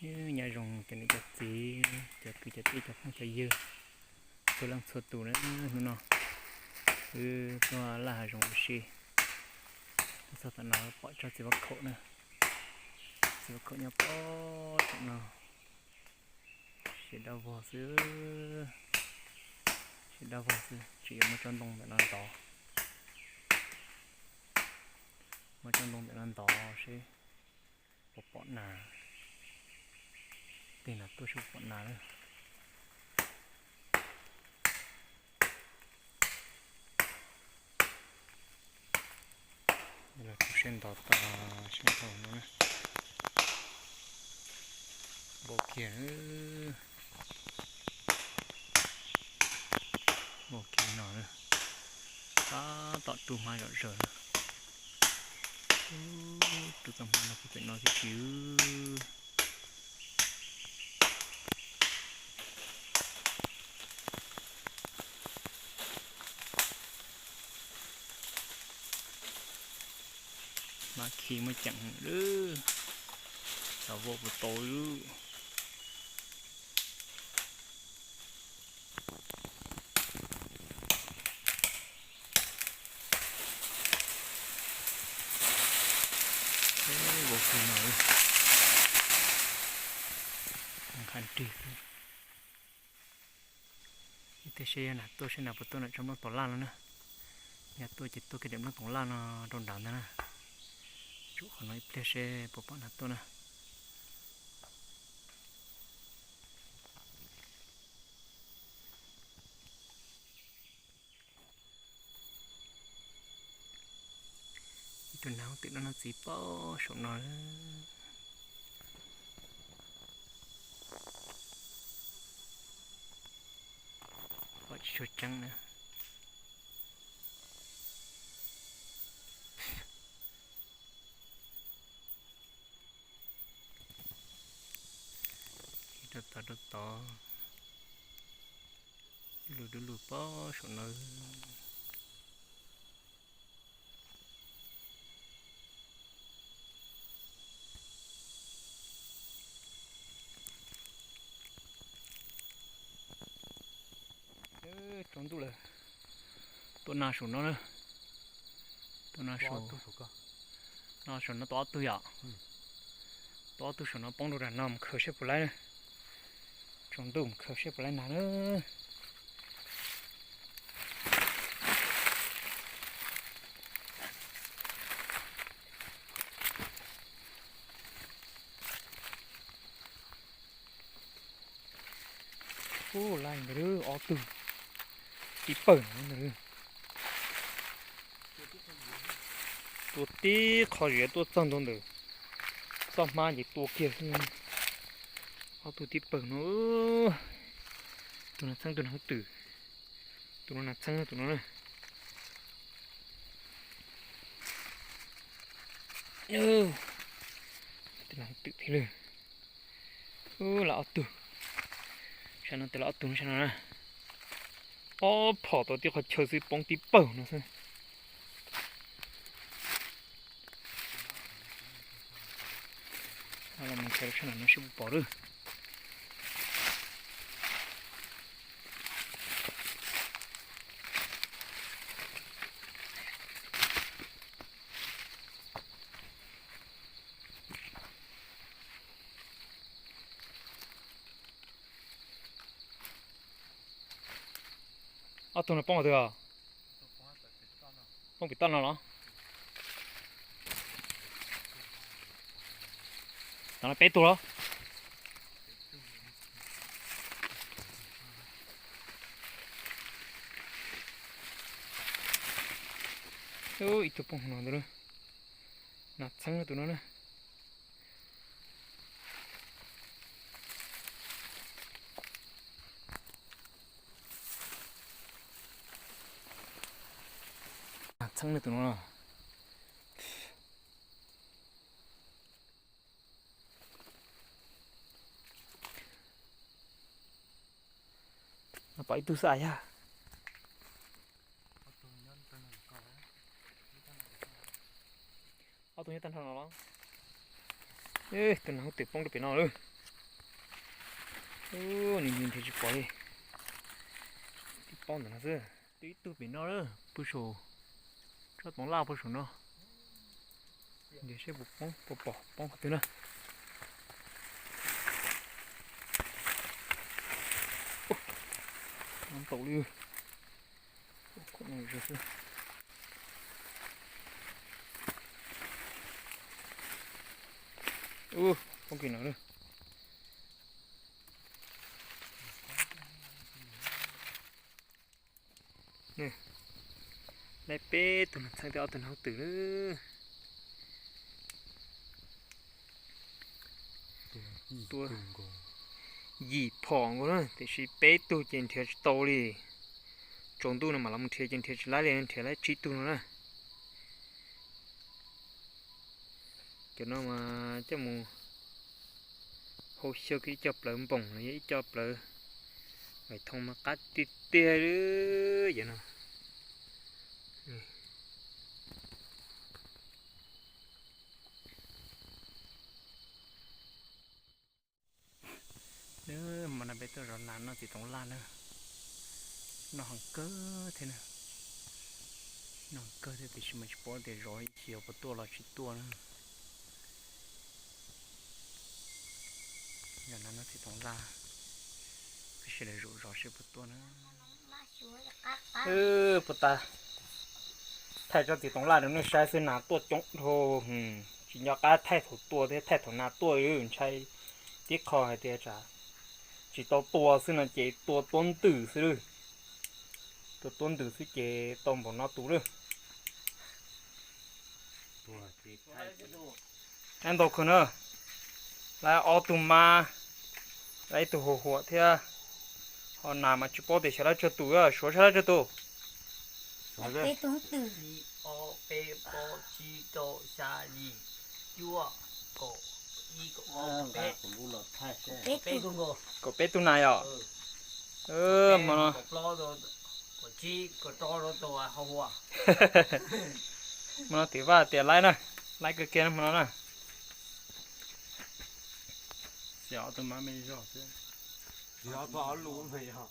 Nyob zoo cov niam cov txiv, cov kwv cov tij, cov phooj cov ywg, txhua leej txhua tus na. Hnub no wb tuaj laj hav zoov ua si, tuaj txog tom no pom tsob txiv vaj khaum na. Txiv vaj khaum nyob pem tom no, siav daj vog xwb, siav daj vog xwb, tseem yuav muab tsob ntoo ntawm no ntov, muab tsob ntoo ntawm no ntov seb puas pom nas, tig nas tuaj seb puas pom nas na. Los rau seb ntov tau seb tau no na. Npau kiag, npau kiag no na. Tab tom rub hmab zom zaws na. Rub tau hmab no puag pem no tib si. Hmab khi muaj ceem lawm, xav vau puas tau lawm. Vau khi no, nqha nrig xwb. Ib pliag seb yog nas tuaj seb nas puas tuaj nram tsob nplooj tom laj no na. Yog tuaj ces tuaj kiag daim nplooj tom laj no rau nrad ntag na. Tsum qhov no ib pliag seb puas pom nas tuaj na. Ib tug nas twm no no txiv pob saum no. Pom tsis tshua tseeb na. Rau tod rau tod, lug dub lug pob saum no. Tsaus ntuj lawm, tua nas saum no na. Tua nas saum, no saum no tua ob tug yom. Tua ob tug saum no poob rau nram no mus khaws seb puas laib na. Tsaus ntuj mus khaws seb puas laib nas na. Ub, laib ntawd ob tug tib pawg no ntag. Tua tib qho zem tuaj txog ntua ntawm txoj hmab ces tua kiag xwb. Ob tug tib pawg no, tus no txheeb tus no twm, tus no nas txheeb tus no na. Tus no twm thiab lawm. Ub, lam ob tug, sab no twb lam ob tug no sab no na. Ob phom tau tib qhov chaw xwb poob tib pawg no xwb. Los mus tshaj no seb puas pom lawm. Ob tug no poob qhov twg os? Poob pem toj no los? Tam no peb tug los? Ib tug poob no ntag, nas txheeb tus no na. Nas txheeb tus no. No pom ib tug xwb yog. Ob tug nyob tag nrho no los? Tus nas twm poob rau pem no lawm. Ub, nws nrhiav tsis pom li. Tib pob ntawm no xwb. Twb ib tug pem no lawm, pw saum tsob toov laj pw saum no. Nrhiav seb puas poob, puas pom poob qhov twg na. Ntaus li. Ub, poob kiag no lawm. Laib peb tug no txheeb tej ob tug no twm lawm. Tua yim phom nkaus na, tiam sis peb tug ces nrhiav tsis tau li. Tsaus ntuj no mam los mus nrhiav ces nrhiav tsis laib li, nrhiav laib tsib tug no na. Cov no mas coj mus hau xyaw ib co plawv npoos los yog ib co plawv vaiv thoo mas qab tiag tiag li cov no. Hmo no peb tuaj zov nas noj txiv toov laj na. Noj heev kawg thiab na. Noj heev kawg thiab tiam sis mas tsis paub tias zov ib chim puas tuaj los tsis tuaj na. Zov nas noj txiv toov laj, peb sawv daws zaum zov seb puas tuaj na. Puas tas, thaij tsob txiv toov laj rau nej saib xwb, nas tuaj coob dhau. Tsis nco qab thaij thaum tua thiab thaij thaum nas tuaj, ntshai tib qho hais tias tsis tau tua xwb no ces tua tuab ntws xwb lawm. Tua tuab ntws xwb ces tau npaum no tus lawm. Ntau kawg na, lawv ob tug mab, lawv ib tug huam huam thiab. Ho nas mas tsis paub tias xyov lawv tsawg tus, Suav saib lawv tsawg tus. Ib ob peb plaub tsib rau xya yim cuaj kaum ib kaum ob kaum peb. Kaum peb tug nas yom. Hmo no, hmo no twm vaj tias laib na, laib kawg kiag hmo no na. Xyov ob tug mab me zog xwb. Xyov ob tug ob lub me zog.